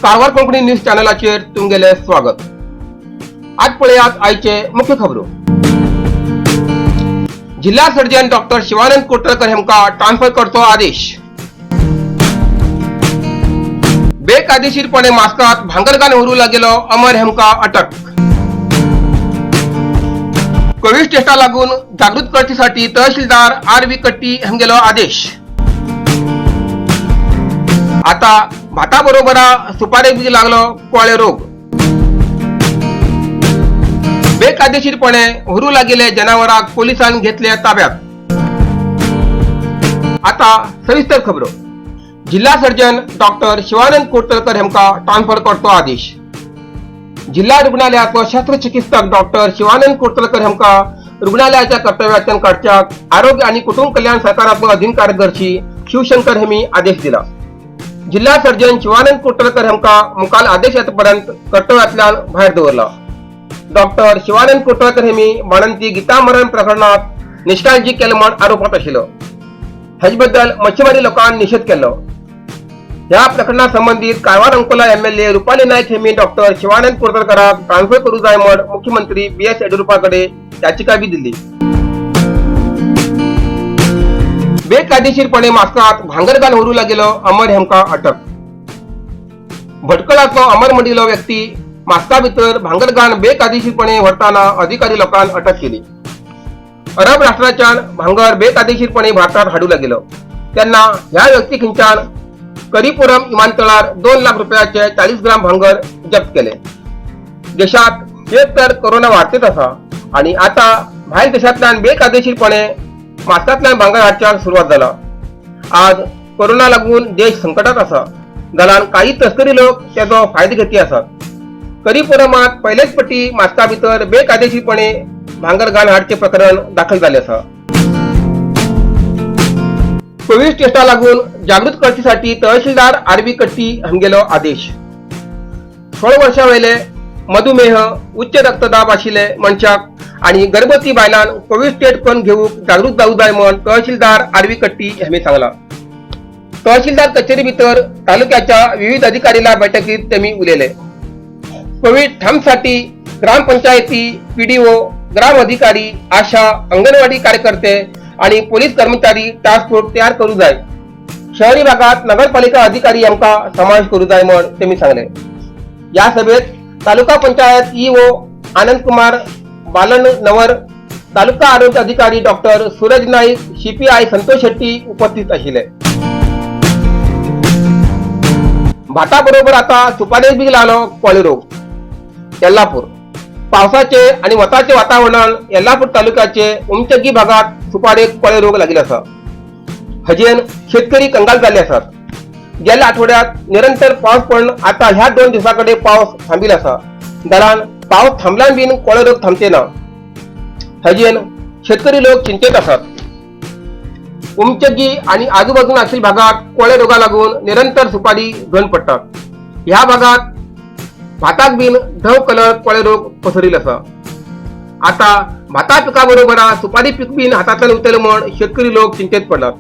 Karwar Konkani news चॅनलाचेर तुमगेलें स्वागत. आज पळयात आयचे मुख्य खबरो. जिल्हा सर्जन डॉक्टर शिवानंद कोटरकर हेमका ट्रान्सफर करचो आदेश. बेकायदेशीरपणे मास्कात भांगरगान व्हरू लागेलो अमर हेमका अटक. कोविड टेस्टा लागून जागृत करचेसाठी तहसीलदार आर व्ही कट्टी हेमगेलो आदेश. आता भाताबरोबरा सुपारी बी लागलो कोळे रोग. बेकायदेशीरपणे व्हरू लागिल्ले जनावराक पोलिसान घेतले ताब्यात. आता सविस्तर खबरो. जिल्हा सर्जन डॉक्टर शिवानंद कोटरकर हेमका ट्रान्सफर करचो आदेश. जिल्हा रुग्णालयाचो शस्त्रचिकित्सक डॉक्टर शिवानंद कोटरकर हेमका रुग्णालयाच्या कर्तव्यातल्यान काडच्याक आरोग्य आणि कुटुंब कल्याण सरकाराचो अधीन कार्यदर्शी शिवशंकर हेमी आदेश दिला. जिल्हा सर्जन शिवानंद कोटरकर हेमका मुखाल आदेश येतपर्यंत कर्तव्यातल्यान भायर दवरला. डॉक्टर शिवानंद कोटरकर हेमी बाणंती गीता मरण प्रकरणात निष्काळजी केले म्हण आरोपात आशिल्लो. हेजे बद्दल मच्छीमारी लोकांनी निषेध केल्लो. ह्या प्रकरणा संबंदीत कारवार अंकोला एमएलए रुपाली नायक हेमी डॉक्टर शिवानंद कोटरकराक ट्रान्सफर करू जाय म्हण मुख्यमंत्री बी एस येडियुरप्पा कडेन याचिका बी दिल्ली. बेकायदेशीरपणे मास्कात भांगरगान व्हरू लागिल्लो अमर हेमका अटक. भटकळाचो अमर मंडिलो व्यक्ती मास्का भितर भांगरगान बेकायदेशीरपणे व्हरताना अधिकारी लोकांन अटक केली. अरब राष्ट्राच्यान भांगर बेकायदेशीरपणे भारतात हाडू लागिल्लो तेन्ना ह्या व्यक्ती खंयच्यान करीपुरम विमानतळार 2 लाख रुपयाचे 40 ग्राम भांगर जप्त केले. देशात एक तर कोरोना वाडतेच आसा आणि आता भायर देशांतल्यान बेकायदेशीरपणे मास्कांतल्यान भांगर हाडच्याक सुरवात जाला. आज कोरोना लागून देश संकटात आसा जाल्यार काही तस्करी लोक तेजो फायदो घेती आसात. करीपुरमात पयलेच पटी मास्का भितर बेकायदेशीरपणे भांगर घाण हाडचे प्रकरण दाखल जाले आसा. कोविड टेस्टा लागून जागृत करचेसाठी तहसीलदार आर व्ही कट्टी हांगेलो आदेश. 16 वर्षां वयले मधुमेह, उच्च रक्तदाब आशिल्ले मनशाक आणि गर्भवती बायलांक कोविड टेस्ट करून घेवंक जागृत जावंक जाय म्हण तहसीलदार आर व्ही कट्टी हांणी सांगला. तहसीलदार कचेरी भितर तालुक्याच्या विविध अधिकारीला बैठकीत त्यांनी उलयले. कोविड ठामसाठी ग्रामपंचायती, पीडीओ, ग्राम अधिकारी, आशा, अंगणवाडी कार्यकर्ते आणि पोलीस कर्मचारी टास्क फोर्स तयार करू जाय. शहरी भागात नगरपालिका अधिकारी यांका समावेश करू जाय म्हण त्यांनी सांगले. या सभेत तालुका पंचायत ईओ आनंद कुमार बालनवर, तालुका आरोग्य अधिकारी डॉक्टर सूरज नाईक, सीपीआय संतोष शेट्टी उपस्थित आशिल्ले. भाताबरोबर आता सुपारेक बी लागलो कोळे रोग. येल्लापूर. पावसाचे आणि वताचे वातावरणान येल्लापूर तालुक्याचे उमचगी भागात सुपारेक कोळे रोग लागिल्लो आसा. हजेन शेतकरी कंगाल जाल्ले आसात. गेल्या आठवड्यात निरंतर पावस पडून आता ह्या 2 दिवसाकडे पावस थांबिल आसा. दरान पावस थांबल्यान बीन कोळे रोग थांबचे ना. हजेन शेतकरी लोक चिंतेत आसात. उमचगी आणि आजूबाजून आशिल्ल्या भागात कोळे रोगा लागून निरंतर सुपारी गण पडतात. ह्या भागात भाताक बीन धव कलर कोळे रोग पसरिल आसा. आता भाता पिका बरोबर सुपारी पीक बीन हातांतल्यान उरतले म्हण शेतकरी लोक चिंतेत पडलात.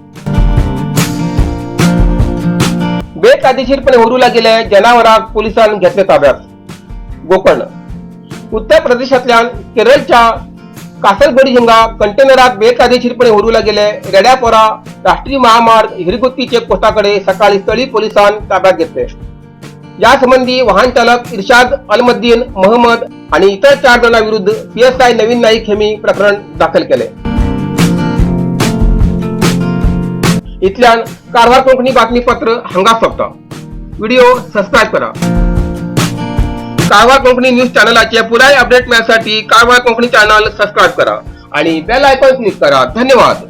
बेकायदेशीरपणे व्हरू लागिल्ले जनावराक पोलिसान घेतले ताब्यात. गोकर्ण. उत्तर प्रदेशांतल्यान केरळच्या कासरगोडी हिंगा कंटेनरात बेकायदेशीरपणे व्हरू लागिल्ले रेड्यापोरा राष्ट्रीय महामार्ग हिरगुत्ती चेकपोस्टाकडे सकाळी स्थळी पोलिसान ताब्यात घेतले. या संबंधी वाहन चालक इर्शाद अलमद्दीन मोहम्मद आणि इतर 4 जणांविरुद्ध पीएसआय नवीन नाईक यांनी प्रकरण दाखल केले. इतल्यान कारवार कोंकणी बातमीपत्र हांगा सोंपता. व्हिडिओ सबस्क्राईब करा. कारवार कोंकणी न्यूज चॅनलाचे पुराय अपडेट मेळसाठी कारवार कोंकणी चॅनल सबस्क्राईब करा आणि बेल आयकॉन क्लिक करा. धन्यवाद.